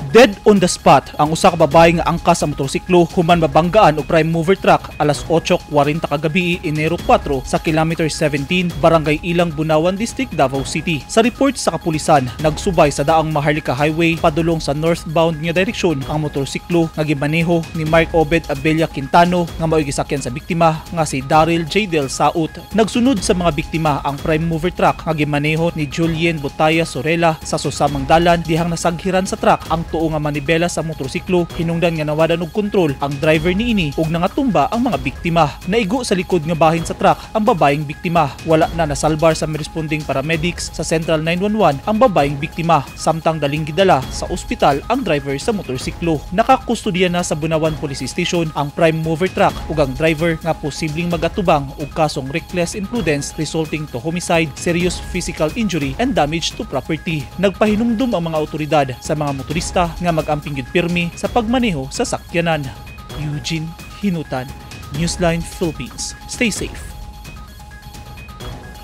Dead on the spot ang usa ka babae nga angkas sa motorsiklo human mabanggaan og prime mover truck alas 8:40 kagabi, Enero 4, sa kilometer 17, Barangay Ilang, Bunawan District, Davao City. Sa report sa kapulisan, nagsubay sa daang Maharlika Highway padulong sa northbound nga direksyon ang motorsiklo nga gimaneho ni Mark Obed Abella Quintano nga mao'y gisakyan sa biktima nga si Daryl Jadel Saut. Nagsunod sa mga biktima ang prime mover truck nga gimaneho ni Julien Botaya Sorella sa susamang dalan dihang nasaghiran sa truck ang tuo nga manibela sa motorsiklo, hinungdan nga nawadan og kontrol ang driver niini ug nangatumba ang mga biktima. Naigo sa likod nga bahin sa truck ang babaeng biktima. Wala na nasalbar sa responding paramedics sa Central 911 ang babaeng biktima samtang daling gidala sa ospital ang driver sa motorsiklo. Nakakustodiya na sa Bunawan Police Station ang prime mover truck ug ang driver nga posibleng magatubang og kasong reckless imprudence resulting to homicide, serious physical injury and damage to property. Nagpahinumdum ang mga otoridad sa mga motorista nga mag-amping gyud pirmi sa pagmaneho sa sakyanan. Eugene Hinutan, Newsline Philippines. Stay safe.